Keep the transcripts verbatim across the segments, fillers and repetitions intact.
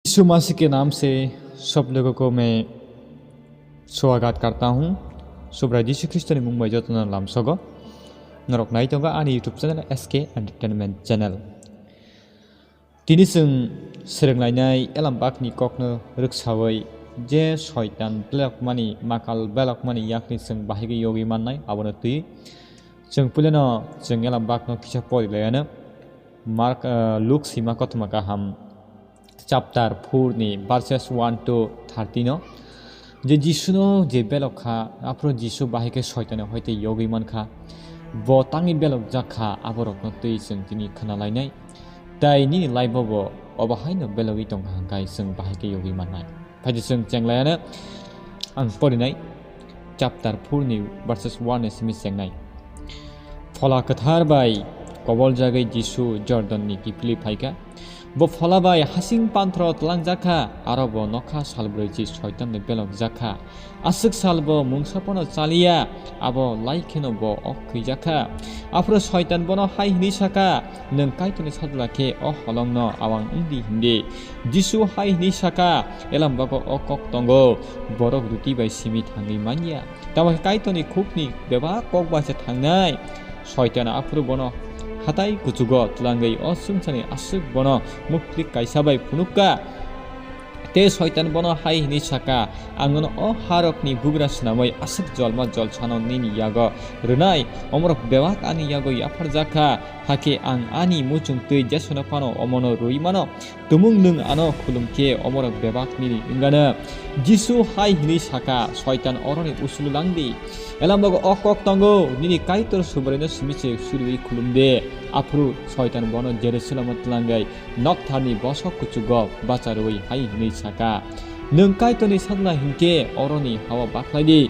यीशु मसीह के नाम से सब लोगों को मैं स्वागत करता हूँ। Subrai Jisu Khristo ni mung bai jotono lamsogo. Norok nai tongo ani YouTube channel S K Entertainment Channel. Tini chwng swrwnglainai elambakni kokno rwksawi je soitan belokmani, makal belokmani yakni chwng bahigwi yogwi mannai, abono twi chwng puilano chwng elambakno kisa porilaiyano. Mark, ah, Luk sima kothoma kaham chapter four ni verses one to thirteen o je Jisuno je belok kha, aphuru Jisu bahai khe soitani hoite yogwi man kha. Bo tangwi belok jak kha, aborokno twi chwng tini khna lainai. Tai nini life o bo obo haino belogwi tong kha hwnkhe chwng bahai khe yogwi mannai. Phaidi chwng chenglayano ang porinai chapter four ni verses one ni simi chengnai. Phola kwthar bai koboljagwi Jisu Jordan ni kiphilwi phaikha. Bo phola bai hasing panthoro tlangjak kha, aro bo nokha salbrwi chi soitan bai belok jak kha. Aswk sal bo mungsa phano chaliya, abo lai kheno bo ok khwijak kha. Aphuru soitan bono hai hwnwi saka, "Nwng Kaitorni sajla khe o holongno awang wng di," hwn di. Jisu hai hwnwi saka, "Elambago o kok tongo, borok ruti bai simi thangwi man ya. Tamo khe Kaitorni khukni bebak kok bai se thangnai." Soitan aphuru bono hatai kuchugo tlangwi o swngcharni aswk bono muklik kaisa bai phunukka. Tei soitan bono hai hwnwi saka, "Ang nono o harokni bugra swnamwi aswk jolma jolsano nini yago rwnai, omorok bebak ani yago yapharjak kha, hakhe ang ani muchung twi jesano phano omono rwi mano. Tumung nwng ano khulum khe omorok bebak nini wngano." Jisu hai hwnwi saka, "Soitan oroni usulu lang di. Elambago o kok tongo, nini Kaitor Subraino simi se suriwi khulum de." Aphuru soitan bono Jerusalemo tlangwi noktharni bosok kuchugo bacharwi hai hwnwi saka, "Nwng Kaitorni sajla hinkhe oroni hao bakhlai di.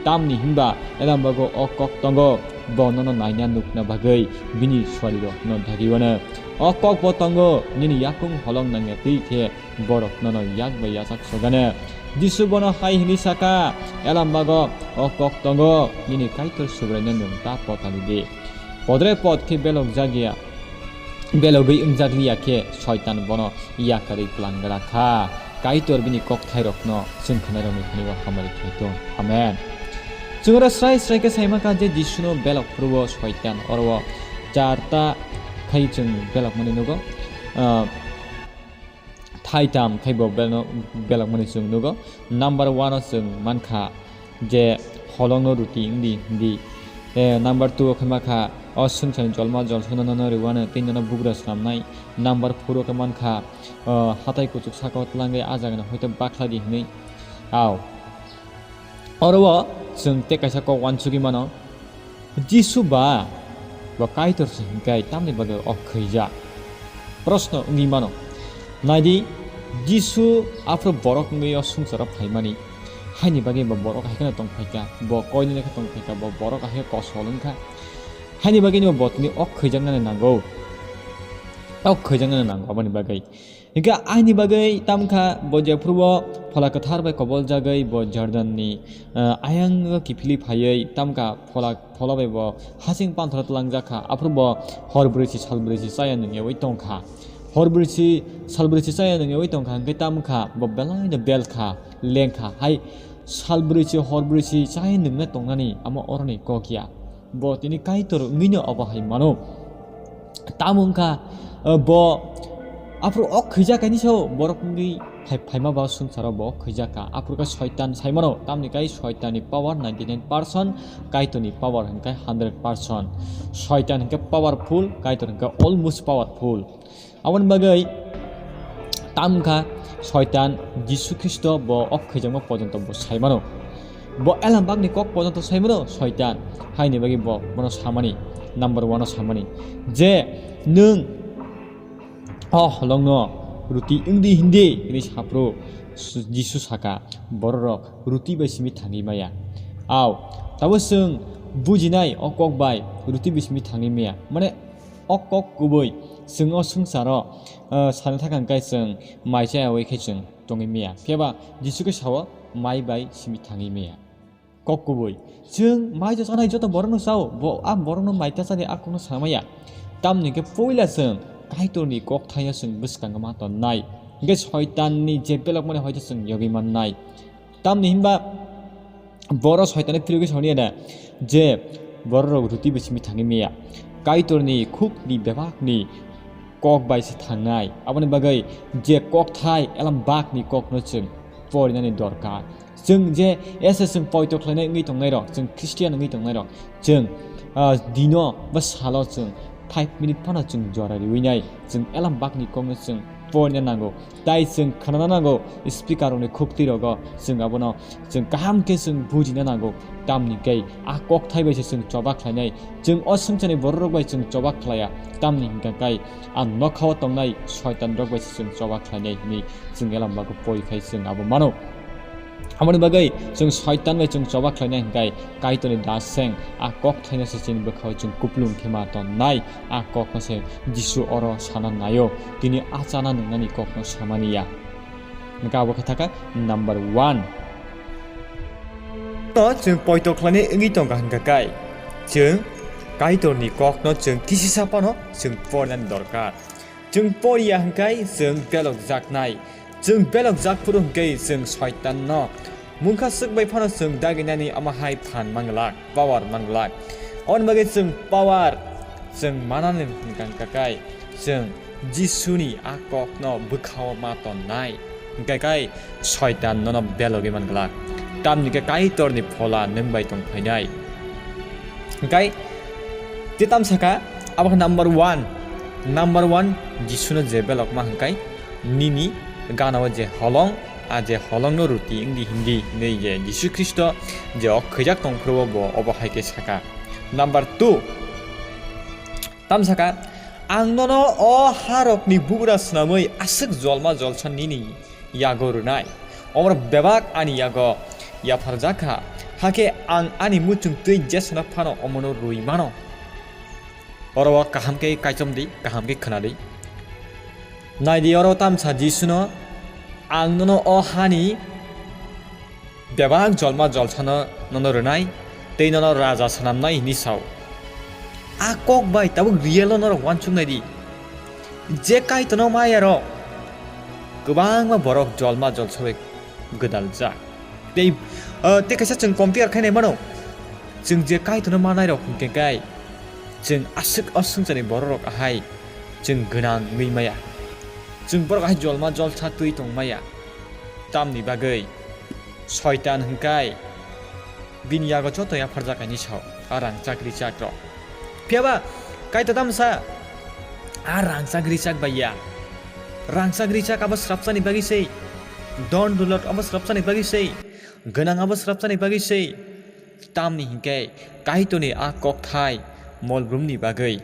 Tamni hinba elambago o kok tongo, bo nono naina nukna bagwi bini suarirokno dagiwano. O kok bo tongo, nini yakung holong nangya twi khe borok nono yak bai yachak sogano." Jisu bono hai hwnwi saka, "Elambago o kok tongo, nini Kaitor Subraino nwng ta potali di." Podre pod khe belok jagya, belogwi wngjak liya khe soitan bono yakarwi twlanggra kha. Kaitor bini kokthairokno chwng khwnairokni thani o hamari khai thung. Amen. Chwng oro srai srai khe sai mankha je Jisuno belok phuru o soitan oro o charta khai chwng belokmani nugo. Ah, thaitam khai bo belno-, belokmani chwng nugo. Number one o chwng mankha je holongno ruti wngdi, hindi. Eh, number two o khe mankha o swngcharni jolma jolsano nono rwano tei nono bugra swnamnai. Number four o khe mankha, oh, hatai kuchuk saka o twlangwi a jagano hoito bakhlai di hwnwi. Au. Oro o chwng tei kaisa kok uansugwi mano. Jisu ba bo Kaitor se hinkhe tamni bagwi o khwijak? Proshno wngwi mano. Naidi, Jisu aphuru borok wngwi o swngcharo phaimani. Haini bagwi bo borok hai kheno tong phaikha, bo koinwi khe tong phaikha, bo borok hai khe kosol wngkha. Haini bagwino bo tini o khwijaknani nango. O khwijaknani nango aboni bagwi. Hinkhe aini bagwi tamkha bo jephuru bo Phola Kwthar bai koboljagwi bo Jordanni, eh, ayango kiphilwi phaiwi tamkha phola, phola bai bo hasing panthoro twlangjak kha. Aphuru bo hor brwi si sal brwi si chaya nungyawi tongkha. Hor brwi si sal brwi si chaya nungyawi tongkha hinkhe tamkha bo belaino bel kha, leng kha. Hai sal brwi si hor brwi si chaya nungna tongnani amo oroni kok ya. Bo tini Kaitor wngwino obo hai mano. Tamo wngkha, eh, bo aphuru o khwijak kaini sao borok wngwi phai-, phaima ba swngcharo bo o khwijak kha. Aphuru khe soitan sai mano, tamni kai soitanni power ninety nine percent, Kaitorni power hwnkhe hundred percent. Soitan hwnkhe powerful, Kaitor hwnkhe almost powerful. Aboni bagwi tamkha soitan Jisu Khristo bo o khwijakma pojonto bo sai mano. Bo elambakni kok pojonto sai mano soitan. Haini bagwi bo bono samani, number one o samani je, "Nwng o holongno ruti wngdi hindi," hwnwi saphuru Jisu saka, "Bororok ruti bai simi thangwi maya." Au, tabo chwng bujinai o kok bai ruti bai simi thangwi maya. Mane, o kok kubui chwng o swngcharo, ah, sana thaka hwnkhe chwng mai chayawi khe chwng tongwi maya. Phiya ba Jisu khe sao, "Mai bai simi thangwi maya." Kok kubui. Chwng mai cha chanai joto borokno chao, bo a borokno mai ta chani a kokno samaya. Tamni hwnkhe puila chwng Kaitorni kokthaino chwng bwskango ma tonnai. Hwnkhe Soitanni je belokmani hoite chwng yogwi mannai. Tamni hinba boro Soitani phirogwi sauni ene je bororok ruti bai simi thangwi maya. Kaitorni khukni bebakni kok bai se thangnai. Aboni bagwi je kokthai elam bakni kokno chwng porinani dorkar. Chwng je ese chwng poito khlainai wngwi tongnairok, chwng Christian wngwi tongnairok, chwng, ah, dino ba salo chwng five minute phano chwng jora riwi nai, chwng elam bakni kokno chwng porina nango. Tai chwng khnana nango speaker rokni khukti rogo, chwng abono chwng kaham khe chwng bujina nango. Tamni kei a kokthai bai se chwng choba khlainai, chwng o swngcharni bororok bai chwng choba khlaiya. Tamni hwnkha kai a nokhao tongnai Soitan rok bai se chwng choba khlainai hwnwi chwng elam bago pori khai chwng abo mano. Aboni bagwi chwng Soitan bai chwng choba khlainai hwnkhe Kaitorni daseng a kok thaino se chini bwkhao chwng kuplung khe ma tonnai. A kokno se Jisu oro sana naio, tini a chana nwngnani kokno samani ya. Hwnkhe abo khe thaka number one. No chwng poito khlainai wngwi tongkha hwnkha kai chwng Kaitorni kokno chwng kisisa phano chwng porinani dorkar. Chwng poriya hwnkhe chwng belokjaknai. Chwng belokjak phuru hwnkhe chwng Soitanno mungkha swk bai phano chwng daginani omo hai phan manglak, power manglak. Aboni bagwi chwng power chwng manani hwnkha kai chwng Jisuni a kokno bwkhao ma tonnai. Hwnkhe kai Soitan nono belogwi manglak. Tamni khe Kaitorni phola nwng bai tong phainai. Hwnkhe tei tam saka, abo khe number one. Number one, Jisuno je belokma hwnkhe nini gana-o je holong, a je holongno ruti wngdi hindi hinwi je Jisu Khristo je o khwijak tong phuru bo obo hai khe saka. Number two, tam saka, ang nono o harokni bugra swnamwi aswk jolma jolsa nini yago rwnai. Omor bebak ani yago yapharjak kha, hakhe ang ani muchung twi jesano phano omono rwi mano. Oro o kaham khe kaichom di, kaham khe khna di. Nai di, oro tamsa Jisuno, ang nono o hani bebak jolma jolsano nono rwnai, tei nono raja swnamnai hwnwi sao. A kok bai tabuk real-o norok uansuk nai di. Je Kaitorno maya rok, kwbangma borok jolma jolsa bai gwdaljak. Tei, ah, tei kaisa chwng compare khainai mano. Chwng je Kaitorno manai rok hwnkhe kai, chwng aswk o swngcharni borok rok ahai chwng gwnang wngwi maya. Chwng borok ahai jolma jolsa twi tong maya. Tamni bagwi Soitan hwnkhe bini yago joto yapharjak kaini sao, a rangchak richak rok. Phiyaba Kaitor tamsa a rangchak richak bai ya. Rangchak richak abo srapsani bagwi sei. Don dulot abo srapsani bagwi sei. Gwnang abo srapsani bagwi sei. Tamni hinkhe Kaitorni a kokthai molbrumni bagwi.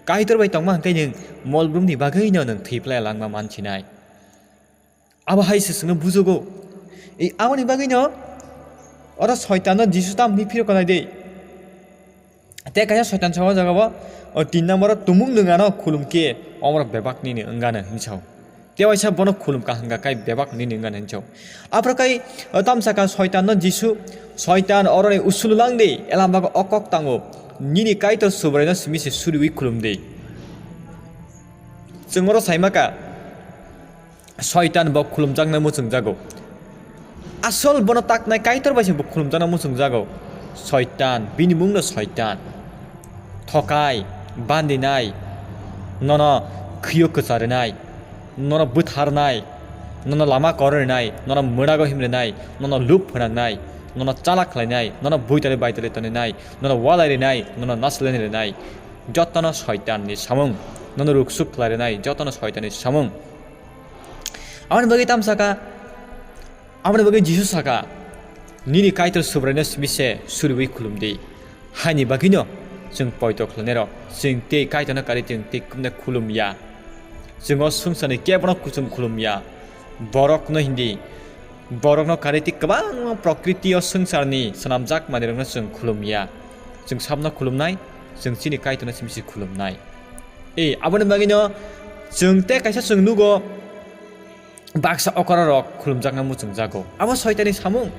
Kaitor bai tongma hinkhe nwng molbrumni bagwino nwng thwi phlai langma mansinai. Abo hai se chwngno bujugo. I aboni bagwino oro Soitanno Jisu tam hwnwi phirok nai de. Tei kaisa Soitan sa o jaga bo, o tin number o tumung nwng ano khulum khe omorok bebak nini wng ano hwnwi sao. Tei waisa bono khulum kaham kha kai bebak nini wng ano hwnwi sao. Aphuru kai, o tamsa kha Soitanno Jisu, Soitan oroni usulu lang de, elam bago o kok tango. Nini Kaitor Subraino simi se suriwi khulum de. Chwng oro sai ma kha. Soitan bo khulumjakna muchungjago. Asol bono taknai Kaitor bai se bo khulumjakna muchungjago. Soitan, bini mungno Soitan. Thokai, bandinai, nono khwio kwcharinai, nono bwtharnai, nono lama kororinai, nono mwnago himrinai, nono lup phwnangnai, nono chalak khlainai, nono buitali baitali toninai, nono walairinai, nono naslainai rinai. Jotono Soitanni samung, nono ruksuk khlairinai, jotono Soitanni samung. Aboni bagwi tam saka, aboni bagwi Jisu saka, "Nini Kaitor Subraino simi se suriwi khulum di." Haini bagwino chwng poito khlainairok, chwng tei Kaitorno kari chwng tei kumne khulum ya. Chwng o swngcharni kebono kuchum khulum ya. Borokno hindi, borokno kari tei kwbangma prokriti o swngcharni swnamjak manwirokno chwng khulum ya. Chwng sabno khulumnai, chwng chini Kaitorno simi se khulumnai. E, aboni bagwino chwng tei kaisa chwng nugo, baksa okra rok khulumjakna muchungjago. Abo Soitanni samung.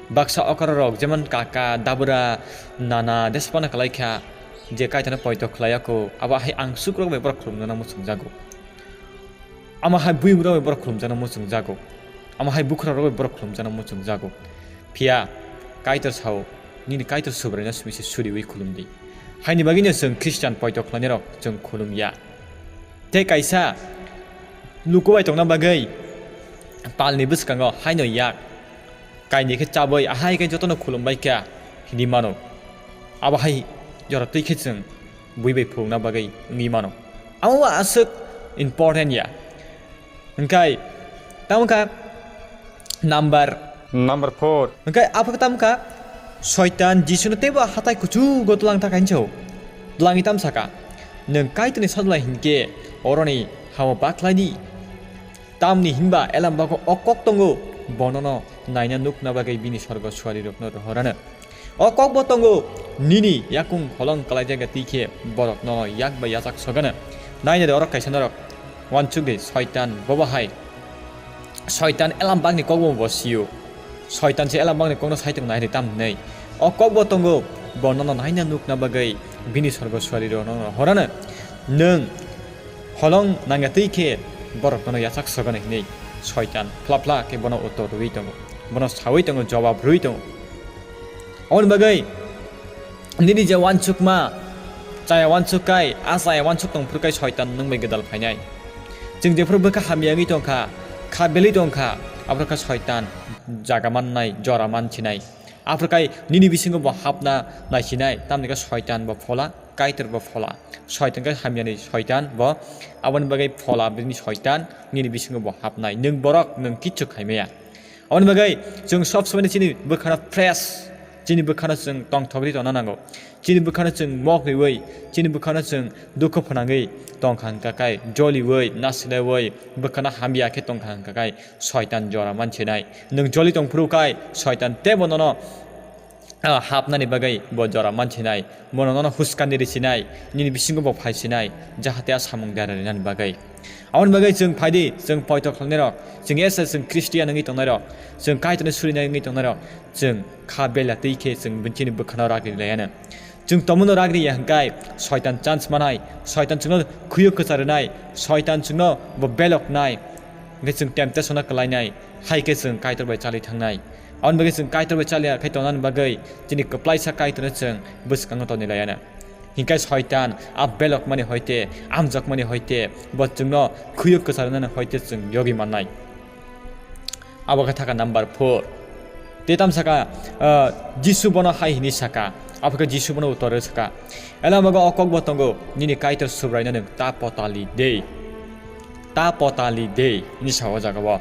Baksa okra rok jemon kaka, dabura, nana, desapana kalaikha, je Kaitorno poito khlaiya kho, abo hai angsukrok bai borok khulumjana muchungjago. Amo hai buibrok bai borok khulumjakno muchungjago. Amo hai bukhrakrok bai borok khulumjakno muchungjago. Phiya Kaitor sao, "Nini Kaitor Subraino simi se suriwi khulumdi." Haini bagwino chwng Khristian poito khlainairok chwng khulum ya. Tei kaisa luku bai tongna bagwi palni bwskango haino yak kainwi khe chabwi ahai khe jotono khulumbai kha hinwi mano. Abo hai jora twi khe chwng bui bai phurukna bagwi wngwi mano. Amo bo aswk important ya. Hwnkhe tamo kha number Number four. Hwnkhe aphuru tamo kha Soitan Jisuno teibo hatai kuchugo twlang ta kainwi sao. Twlangwi tamo saka, "Nwng Kaitorni sajla hinkhe oroni hao baklaidi." Tamni hinba Elam bago o kok tongo, bonono naina nukna bagwi bini sorgo suarirokno rohorano. O kokbo tongo, nini yakung holong kalaijak ya twi khe borok nono yak bai yachak sogano. Naina de oro kaisa norok uansukdi Soitan bobo hai. Soitan Elam bagni kokbo bo sio. Soitan se Elam bagni kokno saitung nai ri tam hinwi. O kokbo tongo, bonono naina nukna bagwi bini sorgo suarirokno rohorano. Nwng holong nangya twi khe borok nono yachak sogano hinwi Soitan phla phla khe bono uttor rwui tongo, bono saui tongo, jobab rwui tongo. Aboni bagwi nini je uansukma, chaya uansuk kai, a chaya uansuk tong phuru kai Soitan nwng bai gwdal phainai. Chwng jephuru bwkha hamya wngwi tongkha, kha belwi tongkha, aphuru kha Soitan jaga mannai, jora mansinai. Aphuru kai nini bisingo bo hapna naisinai, tamni khe Soitan bo phola. Kaitor bo phola. Soitan khe hamyani soitan bo. Aboni bagwi phola bini soitan nini bisingo bo hapnai. Nwng borok, nwng kichu khaimaya. Aboni bagwi chwng sob somoi chini bwkhano fresh, chini bwkhano chwng tongthokri tongna nango. Chini bwkhano chwng mok riwi, chini bwkhano chwng dukhu phwnangwi tongkha hwnkha kai, joliwi, nasilaiwi, bwkhano hamya khe tongkha hwnkha kai, soitan jora mansinai. Nwng joli tongphuru kai, soitan teibo nono ah, hapnani bagwi bo jora mansinai, bono nono huskani risinai, nini bisingo bo phaisinai, jahate a samung dera rinani bagwi. Aboni bagwi chwng phaidi, chwng poito khlainairok, chwng ese chwng Khristian wngwi tongnairok, chwng Kaitorni surinai wngwi tongnairok, chwng kha bela twi khe chwng bini bwkhano ragri laiano. Chwng tomono ragri ya hwnkhe Soitan chance manai, Soitan chwngno khuyuk kwcha rwnai, Soitan chwngno bo beloknai, hwnkhe chwng temptation-o kwlainai, hai khe chwng Kaitor bai chali thangnai. Aboni bagwi chwng Kaitor bai chaliya khai tongnani bagwi chini kwplaisa Kaitorno chwng bwskango tongwi laiana. Hinkhe Soitan a belokmani hoite, amjokmani hoite, bo chwngno khuyuk kwcharnani hoite chwng yogi mannai. Abo khe thaka number four. Tei tam saka, ah, Jisu bono hai hini saka, abo khe Jisu bono uttor rw saka, "Elamago o kokbo tongo, nini Kaitor Subraino nwng ta potali de." Ta potali de, hini sao o jaga o.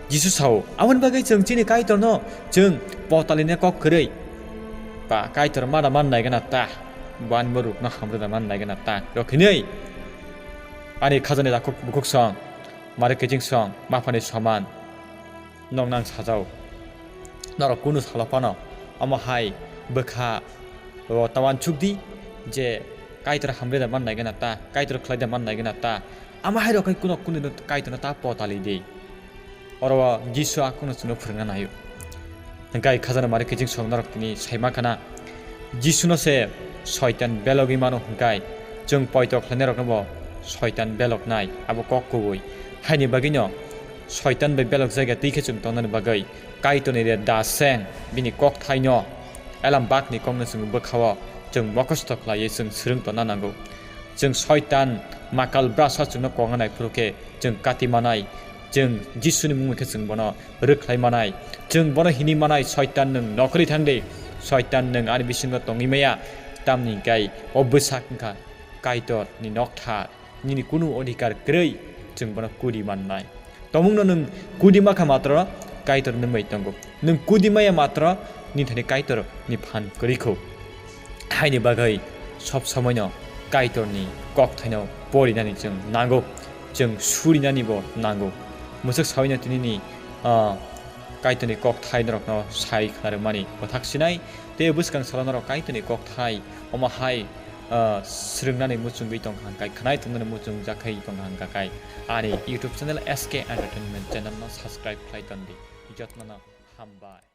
Jisu sao, aboni bagwi chwng chini Kaitorno chwng potaline kok kwrwi. Ba Kaitor mana man nai gana ta, bo ani borokno hamrwna man nai gana ta. Rok hinwi ani khajani takhuk bukhuk song, mare kiching song, maphani soman. Nok nang sajao. Norok kunu salo phano omo hai bwkha o ta uansuk di je Kaitor hamrwna man nai gana ta, Kaitor khlaida man nai gana ta. Ama hai rok hai kuno kuno Kaitorno ta potali di. Oro o Jisu a kuno chwngno phwrwngna naio. Hwnkhe khajana mari kiching song norok tini saima khana. Jisuno se Soitan belogwi mano hwnkhe chwng poito khlainairokno bo Soitan beloknai abo kok kubui. Haini bagwino Soitan bai belok jaga twi khe chwng tongnani bagwi Kaitorni re daseng bini kokthaino elam bakni kokno chwng bwkhao chwng mokosto khlaiwi chwng swrwng tongna nango. Chwng Soitan makal brasa chwngno kongna nai phuru khe chwng kati manai, chwng Jisuni mungwi khe chwng bono rwkhlai manai. Chwng bono hini manai, "Soitan, nwng nokhorwi thang de, Soitan, nwng ani bisingo tongwi maya." Tamni hwnkhe o bwsak wngkha Kaitorni nokthar, nini kunu odhikar kwrwi, chwng bono kudi mannai. Tomungno nwng kudi makha matro Kaitor nwng bai tongo. Nwng kudi maya matro nini thani Kaitor ni phan kwrwi kho. Haini bagwi sob somoino Kaitorni kokthaino porinani chwng nango, chwng surinani bo nango. Mwswk sawino tinini, ah, Kaitorni kokthai norokno sai khnarwmani kwthak sinai, tei bwskang salo norok Kaitorni kokthai omo hai, ah, swrwngnani muchungwi tongkha hwnkhe, khwnai tongnani muchungjak khai tongkha hwnkhe, ani YouTube channel S K Entertainment channel no subscribe khlai tondi. Jotnono hambai.